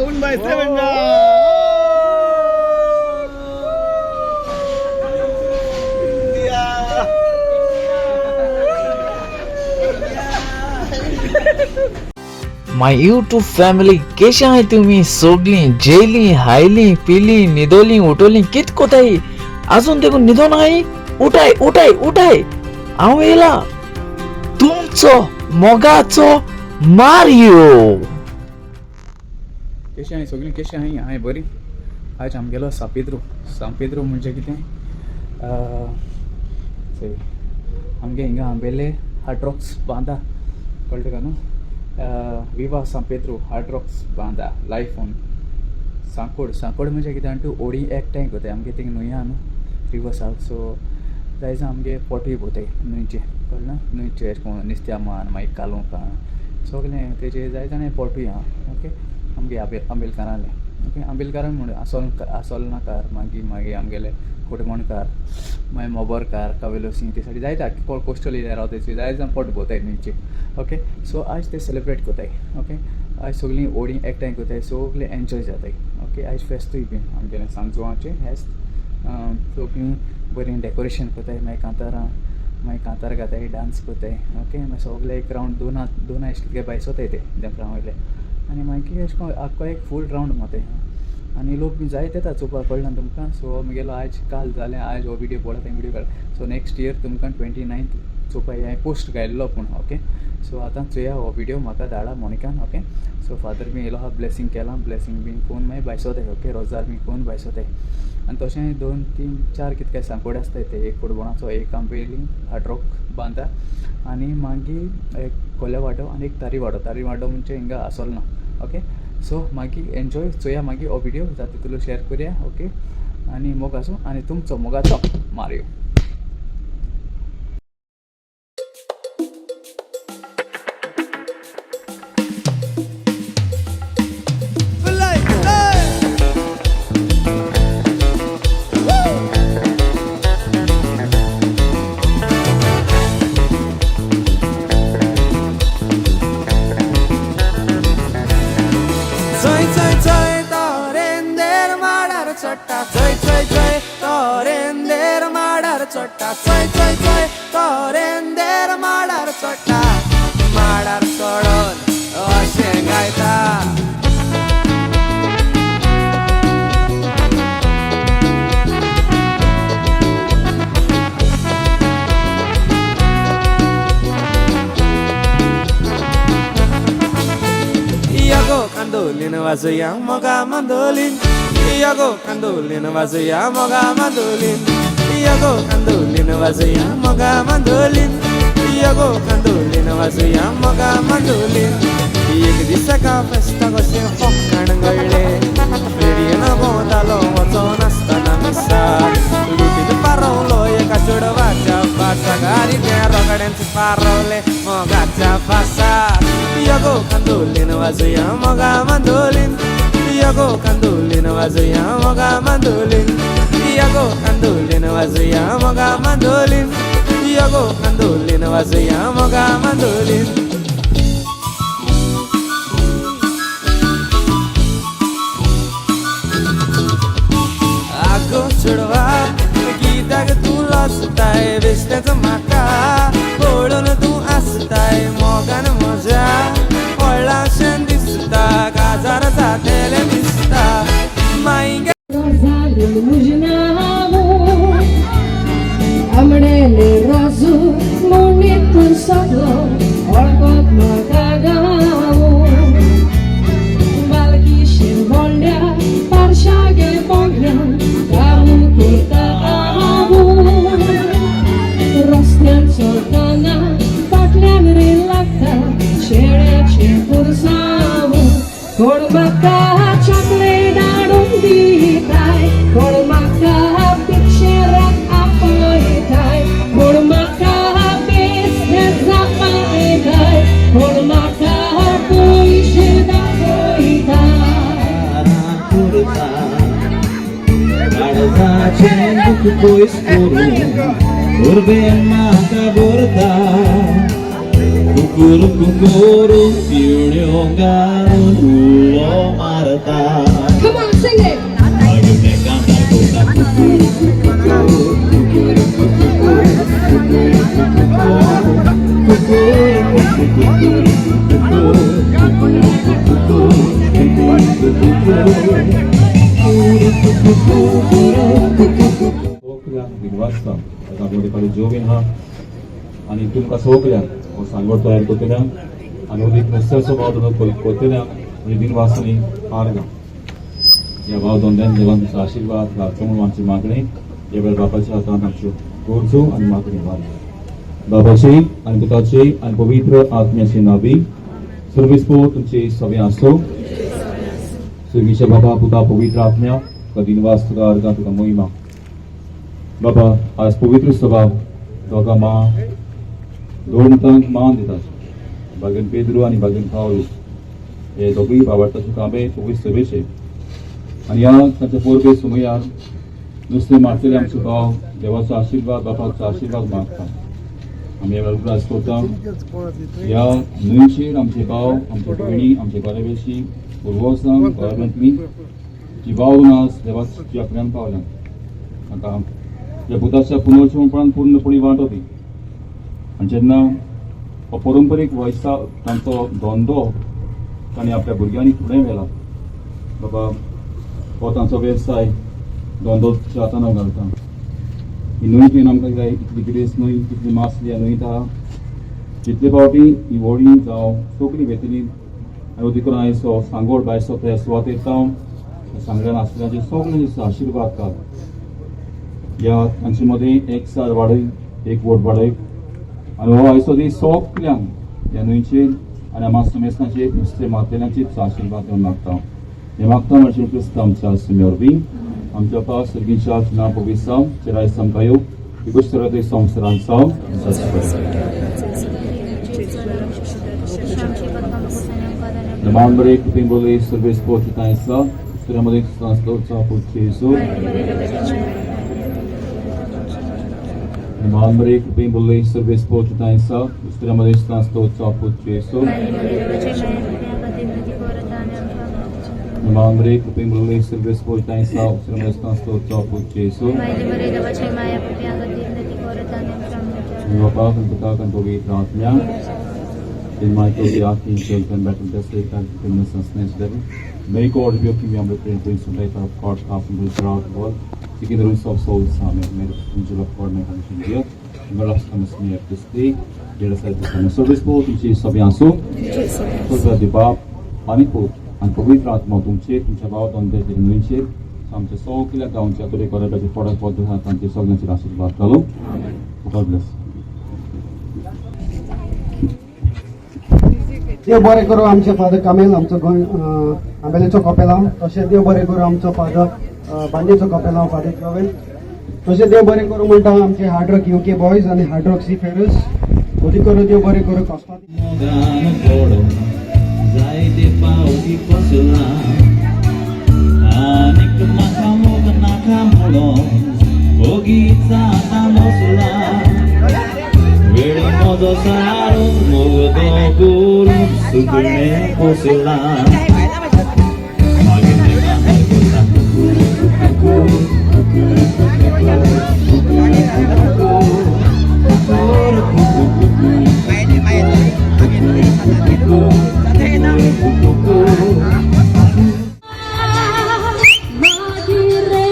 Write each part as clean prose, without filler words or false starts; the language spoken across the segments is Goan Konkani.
Win by 7 now. India. My YouTube family, केशे आहाय तुमी सोगलीं जेयलीं हायलीं पिलीं न्हिदोलीं उठोलीं कित कोताय आजून देखून न्हिदोन आहाय. उठाय उठाय उठाय, हांव येयला तुमचो मोगाचो मारियो. केशें आहाय सगळीं? केशें आहाय? हांय बरी. आयज आमगेलो सांपेद्रो. सांपेद्रो म्हणजे कितें? चोय, आमगे हिंगा आंबेले हार्ड रॉक्स बांदा, कळटा का न्हू? विवा सांपेद्रो हार्ड रॉक्स बांदा लायफ ऑन सांकोड. सांकोड म्हणजे कितें जाणा तूं? होडी एकठांय कोताय. आमगे थिंग न्हंय आहा न्हू, रिवर्स आहा. सो जायजा आमगे पोटूय भोंवताय न्हंयचे, कळ्ळें ना? न्हंयचे एशें कोन्न नुस्त्या मान, मागीर कालोवंक सगलें तेजे जाय जाणां पोटूय आहा. ओके, आमगे आंबेलकारांले, ओके, आंबेलकारां म्हण आसोल, आसोलनाकार, मागीर मागीर आमगेले कोटमणकार, मागीर मोबोरकार, कावेलोसी, ते सायडी जायते आख्खे कोस्टल एरिया रावताय. जाय जाण पोट भोंवताय न्हंयचे. ओके, सो आयज ते सेलिब्रेट कोताय. ओके, आयज सगळीं होडी एकठांय कोताय, सगळीं एन्जॉय जाताय. ओके, आयज फेस्तूय बीन आमगेलें सांजवाचें फेस्त. सगळीं बरीं डेकोरेशन कोताय, मागीर कांतारां, मागीर कांतार घाताय, डांस कोताय. ओके, मागीर सगळे एक रावंड दोना दोना अशें कितें भायसोताय ते देंपरा वयले आनी मागीर अशें कोन्न आख्खो एक फूल रावंड मारताय आनी लोक बी जायते येता चोवपाक, कळना तुमकां? सो म्हगेलो आयज काल जालें, आयज हो विडियो पळोवप, हांवें विडियो काडला. सो नेक्स्ट इयर तुमकां 29th चोवपाक हांवें पोस्ट घायल्लो पूण. ओके, सो आतां चोया हो विडियो म्हाका धाडा मोनिकान. ओके, सो फादर बी येयलो आहा, ब्लेसींग केलां, ब्लेसींग बीन कोन्न मागीर भायसोताय. ओके, रोजार बी कोन्न भायसोताय आनी तशें दोन तीन चार कितें काय सांकोडे आसताय ते. एक कोडबोणाचो, एक आंबेली हार्ड रॉक बांदा आनी मागीर एक कोल्या वाडो आनी एक तारी वाडो. तारी वाडो म्हणजे हिंगा आसोलना. ओके, सो मागीर एन्जॉय चोया. मागीर हो विडियो जाता तितलो शेअर करया. ओके, आनी मोग आसूं आनी तुमचो मोगाचो मारियो. चोय चोय चोय तो रेंदेर माडार चडटा, चोय चोय चोय तो रेंदेर माडार चडटा, चोय चोय चोय तो रेंदेर माडार चडटा, माडार चडोन अशें गायता. Yago kandolin वाजया मोगा mandolin, Yago kandolin वाजया मोगा mandolin, Yago kandolin वाजया मोगा mandolin, Yago kandolin वाजया मोगा mandolin. एक दीस एका फेस्ताक अशें फकाण घडलें. फेरयेन भोंवतालो वचोन आसतना मिसाक लुटीन पारवलो एका चेडवाच्या फासाक आनी तें रोगड्यांच पारवलें मोगाच्या फासाक. यगो कांदोलीन वाजया मोगा mandolin, Yago कांदोलीन वाजया मोगा mandolin, Yago कांदोलीन वाजया मोगा mandolin, Yago कांदोलीन वाजया मोगा mandolin. आगो चेडवा, कित्याक तूं लजताय? बेश्टेंच म्हाका पळोवन तूं आसताय. मोगान म्हज्या पडलाशें दिसता, काजार जातेलें दिसता मागीर. Rosario आमडेले राजू मुणीत सगलो वळखत म्हाका गांव. बालकिशेर बोंड्या पारशागे बोंड्यान गांव करता हांव. रस्त्यान चलतना फाटल्यान रे लागता शेळ्याचें पुरसांव. कोण म्हाका चॉकलेट हाडून दिताय, कोण म्हाका पिक्चराक आपयताय, कोण म्हाका बेस्तें जापायताय, कोण म्हाका पयशे दाखयताय. काळजाचें दुख पयस करून उर्बेन म्हाका भरता. कुकुरुकू करून पिवण्यो घालून उलो मारता. Come on, sing it. मागीर ते कांतार कोता कुकुरुकू कुकुरुकू कुकुरुकू कुकुरुकू कुकुरुकू कुकुरुकू कुकुरुकू. सगल्यांक दिनवासता ताका जोवीन आहा आनी तुमकां सगल्यांक हो सांगोड तयार करतल्यांक आनी अदीक नुस्त्याचो भाव धंदो करतल्यांक म्हणजे दिनवास आनी आर्गां. ह्या भाव धंद्यान देवान तुमचो आशिर्वाद घालचो म्हणून आमची मागणी. ह्या वेळार बापाच्या हातान आमच्यो गरजो आनी मागणी वाडली. बाबाची आनी पुताची आनी पवित्र आत्म्याची नावी सर्विस पो तुमची सगळें आसो. सुर्गीच्या बाबा, पुता, पवित्र आत्म्या, तुका दिनवास, तुका अर्गां, तुका मोहिमा. बाबा, आज पवित्र सभा दोगां मा दोन तांक मान दितात, बागेन पेद्रू आनी बागेन पावलू हे दोगूय बाबार्थाचे कामे पवित्र सभेचे आनी ह्या तांच्या पोरबे सुमयार नुस्तें मारतले आमचे भाव देवाचो आशिर्वाद, बापाचो आशिर्वाद मागता. आमी ह्या वेळार उगडास करता, ह्या न्हंयचेर आमचे भाव, आमचे भयणी, आमचे गोरेवेशी पुर्वजां गोरमेंटली जी भाव आज देवाच्या फुड्यान पावल्या, तांकां ह्या पुताच्या पुनर्जीवनपणान पूर्णपणी वांटो दी. आनी जेन्ना हो परंपरीक वेवसाय, तांचो धंदो तांणी आपल्या भुरग्यांनी फुडें व्हेला, बाबा हो तांचो वेवसाय धंदो तुज्या हातान हांव घालता. ही न्हंय तुवें आमकां जाय इतली गिरेस्त न्हय, इतली मासली ह्या न्हंयत आहा. जितले फावटी ही व्हडीं जावं सगळीं वेतली आनी अदीक करून आयचो सांगोड बायसो त्या सुवातेर जावन सांगड्यान आसलेल्यांचे सगळ्यांचे आशिर्वाद घाल. ह्या तांचे मदीं एक सार वाडय, एक वोट वाडय आनी हो आयचो दीस सगल्यांक ह्या न्हंयचेर आनी आमा सुमेस्तांचेर नुस्तें मारतल्यांचेर आशिर्वाद दिवन मागता. हें मागता म्हणचे क्रिस्त आमच्या सुमे वरवीं. आमच्या पास सर्गीच्या नांव पवित्र जावं, चेराय समकायो इगोस्टरात संवसारांत जावं. Namambere kupimbole service po titainsa, Sramade translota po Jesu. Namambere kupimbole service po titainsa, Sramade translota po Jesu. Namambere kupimbole service po titainsa, Sramade translota po Jesu. Bapa kan Putra kan Pavitra Atmya. In Michael the Archangel and battle desolate and goodness and snatch devil. May God rebuke him, we pray, prince of life of God, half and throughout the world. Seeking the rules of souls, Amen. May the angel of God make us here. God of us near this day. Let us at the service po तुमची सगळी आसो. स्वर्गाचे बाप आनी पूत आनी पवित्र आत्मा तुमचे तुमच्या भाव धंद्याचेर न्हंयचेर आमच्या सगल्या गांवच्या तरेकवाराचे पोटाक पद्दत तांचे सगळ्यांचेर आशिर्वाद घालू. God bless. देव बरें करूं आमचे फादर कामेल, आमचो गोंय आंबेलेचो कपेलांव. तशें देव बरें करूं आमचो फादर बांदेचो कपेलांव फादर जोवेल. तशें देव बरें करूं म्हणटा आमचे हार्ड रॉक युके बॉयज आनी हार्ड रॉक सी फेरस. अदीक करूं देव बरें करूं कोस्ता. मोगान पडोन जायते फावटी फसला आनीक म्हाका मोग नाका म्हणून ओगीच आतां बसला. वेळ म्हजो सारून मोग तो करून सुकणें पोसला. मागीर तें कांतार कोता कुकुरुकू कुकुरुकू कुकुरुकू कुकुरुकू कुकुरुकू. मागीर रे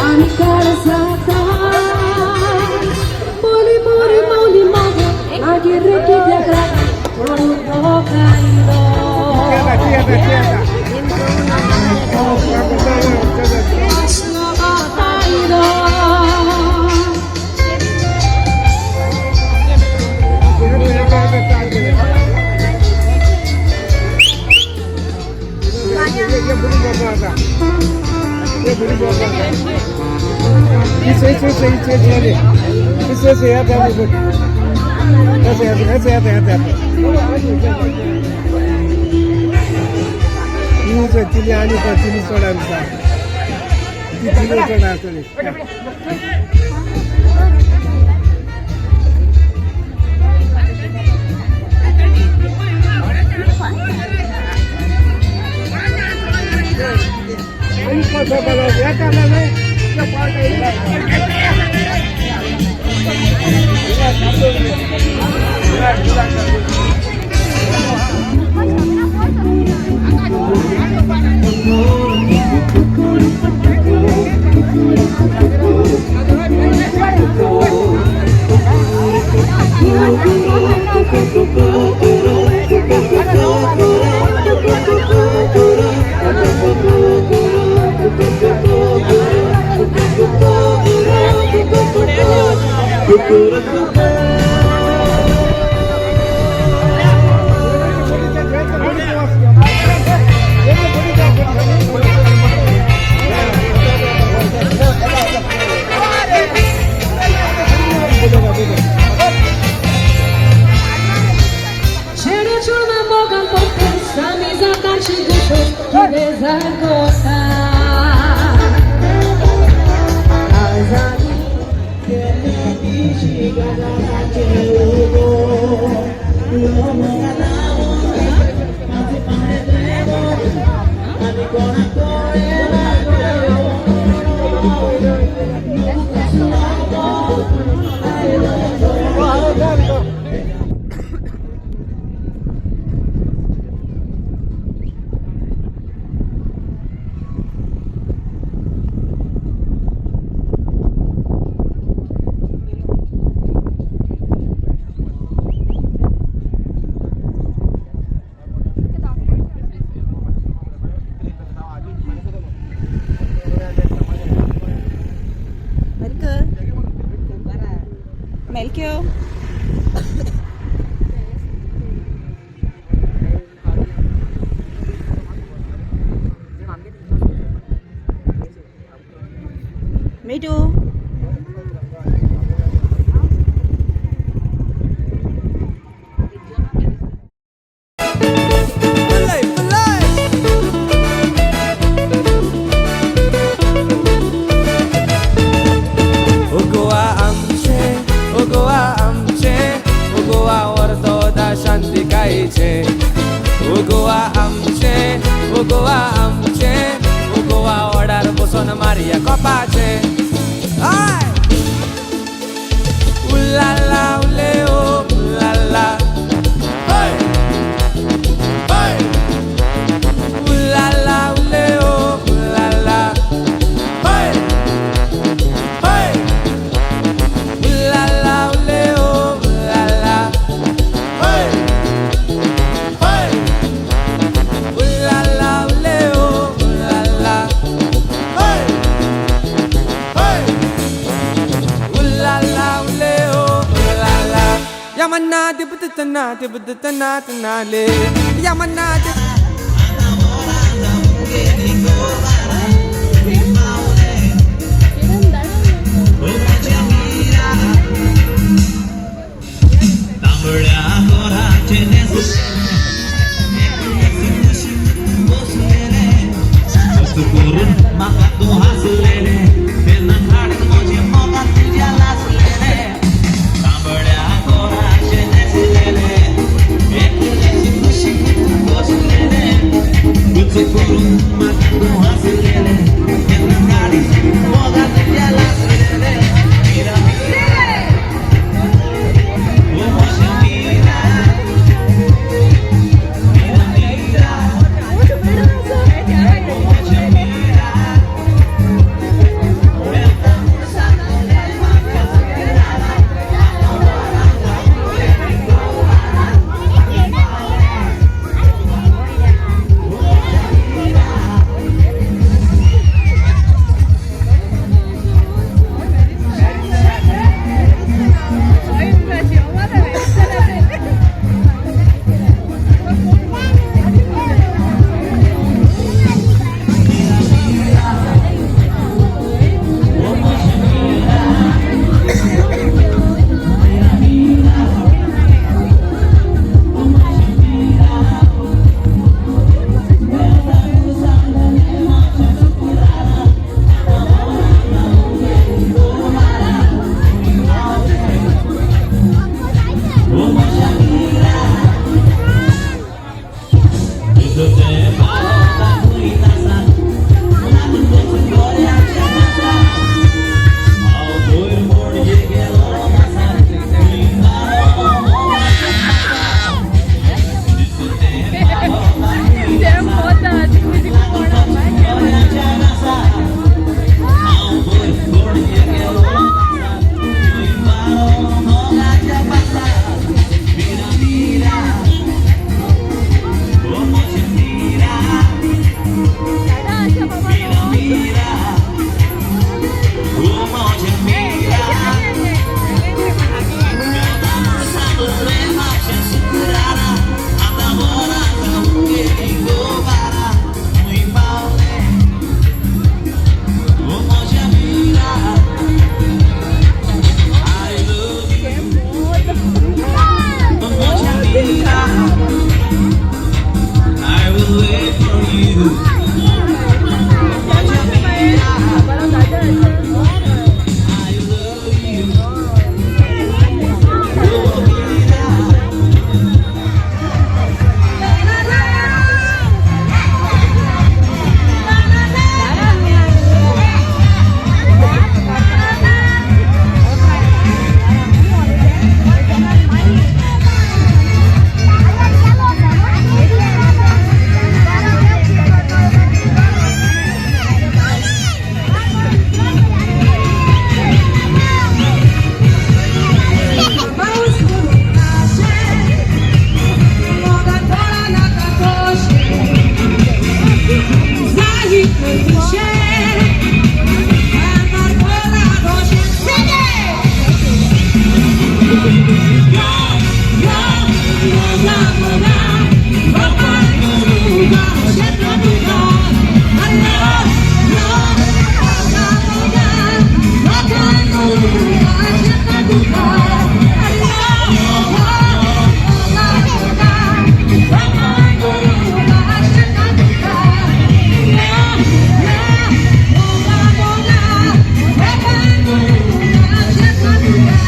आनी काळजाता मोली मोरी मोली मागो मागीर रे कित्याक म्हणून तो कायलो. आसलो बातायलो. Melchior. Me too. Goa आमचे गोवा वडार बसून मारया कोपाचे. उल्लाला उले ओ उल्लाला, उल्लाला उले ओ उल्लाला, उल्लाला उले ओ उल्लाला, उल्लाला उले ओ उल्लाला, उल्लाला उले ओ उल्लाला. यमन्ना दिबदतना दिबदतना तनाले यमन्ना. यो मोगा मोगा बापाय उरुगा शेता तुका आरे यो मोगा मोगा बापाय उरुगा शेता तुका आरे यो मोगा मोगा बापाय उरुगा शेता तुका यो यो मोगा मोगा बापाय उरुगा शेता तुका.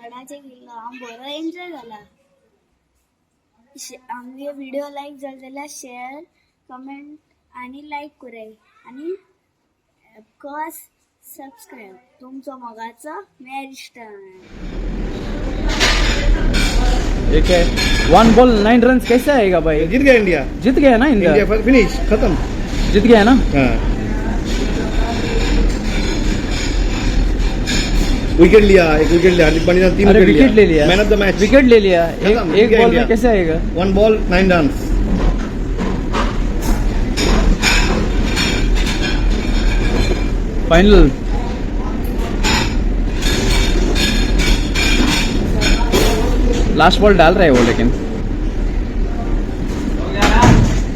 वांगडाचे गेल्लो हांव बरो एन्जॉय जाला. आमगे व्हिडिओ लायक जाले जाल्यार शेअर, कमेंट आनी लायक कराय आनी ऑफकोर्स सबस्क्रायब. तुमचो मोगाचो मॅरिस्टन. एक है, 1 बॉल 9 रन कैसे आएगा भाई? जीत गया इंडिया. जीत गया ना इंडिया? इंडिया फिनिश, खत्म. जीत गया ना? हाँ, विकेट लिया, एक विकेट लिया. हार्दिक पांड्या ने 3 अरे विकेट ले लिया. Man of the match. Wicket ले लिया. एक खत्म, एक जीत गया बॉल में इंडिया. कैसे आएगा? 1 ball 9 run. Final. Last ball डाल रहे हैं वो, लेकिन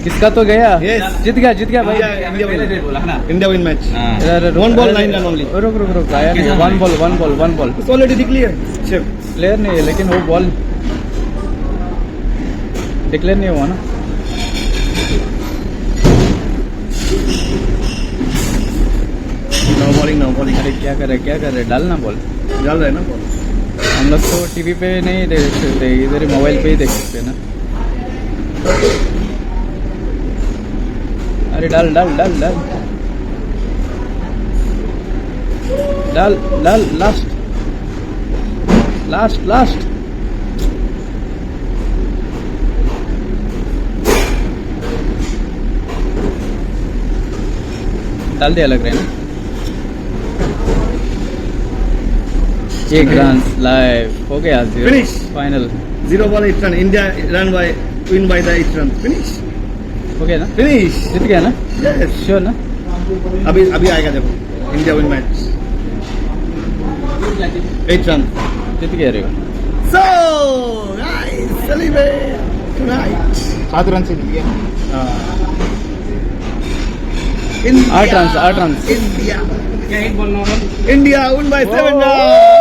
किसका तो गया. Yes. जीत गया, जीत गया भाई. India win, India win match. अरे, 1 बॉल 9 रन ओनली. रुक रुक रुक, आया नहीं. 1 ball, 1 ball, 1 ball. It's already declare. Player नहीं है, लेकिन वो बॉल डिक्लेयर नहीं हुआ ना. No bowling, no bowling. अरे क्या कर रहे, क्या कर रहे, डालना बॉल. डाल रहे हैं ना बॉल. हम लोग तो टीवी पे नहीं देख सकते, इधर ही मोबाइल पे ही देख सकते हैं ना. अरे डाल डाल डाल डाल डाल डाल, लास्ट लास्ट लास्ट. डाल दिया लग रहा है ना. 1 रन लाइव हो Gaya. 0. Finish. Final. 0 ball 8 run. India run by win by the 8 run. Finish. हो गया ना? फिनिश. जीत गया ना? यस. श्योर ना? अभी अभी आएगा देखो. India win match 8 run. जीत गया रे. So guys, celebrate tonight. 7 run Se Jeet Gaya. India, 8 run, 8 run. India, India win by 7 run.